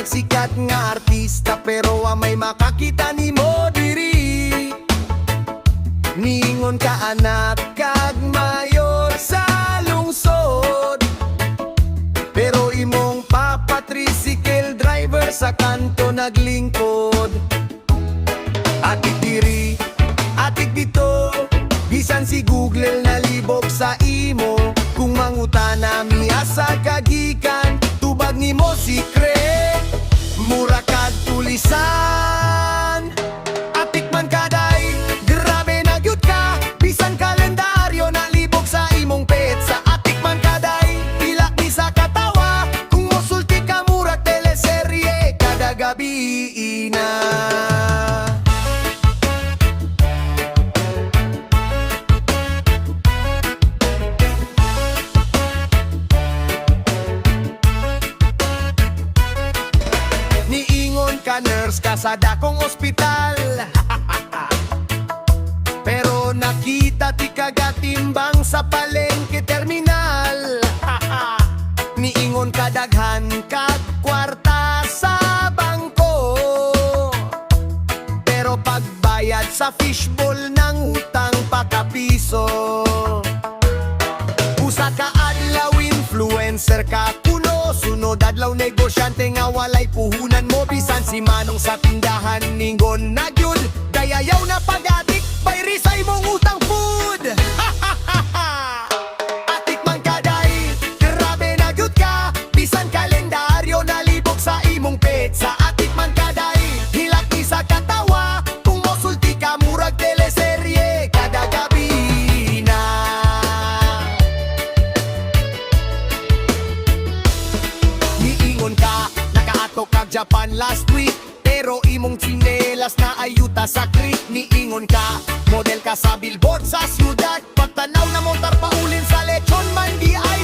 kag sikat nga artista, pero wa may makakita nimo diri. Ningon ka anak kag mayor sa lungsod, pero imong papa tricycle driver sa kanto naglingkod. Atik diri, atik dito, bisan si Google nalibog sa imo. Kung mangutana mi asa ka gikan, tubag nimo secret, mura kag tulisan. Atik man ka day, grabe na gyud ka. Bisan kalendaryo nalibog sa imong petsa. Atik man ka day, pilak mi sa katawa. Kung mosulti ka murag teleserye kada gabi na. Niingon ka nurse ka sa dakong ospital, pero nakita ti kagatimbang sa palengke terminal. Niingon ka daghan kag kwarta sa bangko, pero pagbayad sa fishball nangutang pa ka piso. Usa ka adlaw influencer ka kuno, sunod adlaw negosyante nga walay puhunan mo. Bisan si manong sa tindahan ningon na gyud, "Dayayaw na pag-atik, bayri sa imong utang food." Atik man ka day, grabe na gyud ka. Bisan kalendaryo nalibog sa imong petsa. Atik man ka day, hilak mi sa katawa. Kung mosulti ka murag teleserye kada gabi na. Niingon ka, nakaato kag Japan last week, pero imong tsinelas naay yuta sa creek. Niingon ka, model ka sa billboard sa syudad. Pagtanaw na mo tarpaulin sa lechon man di ay.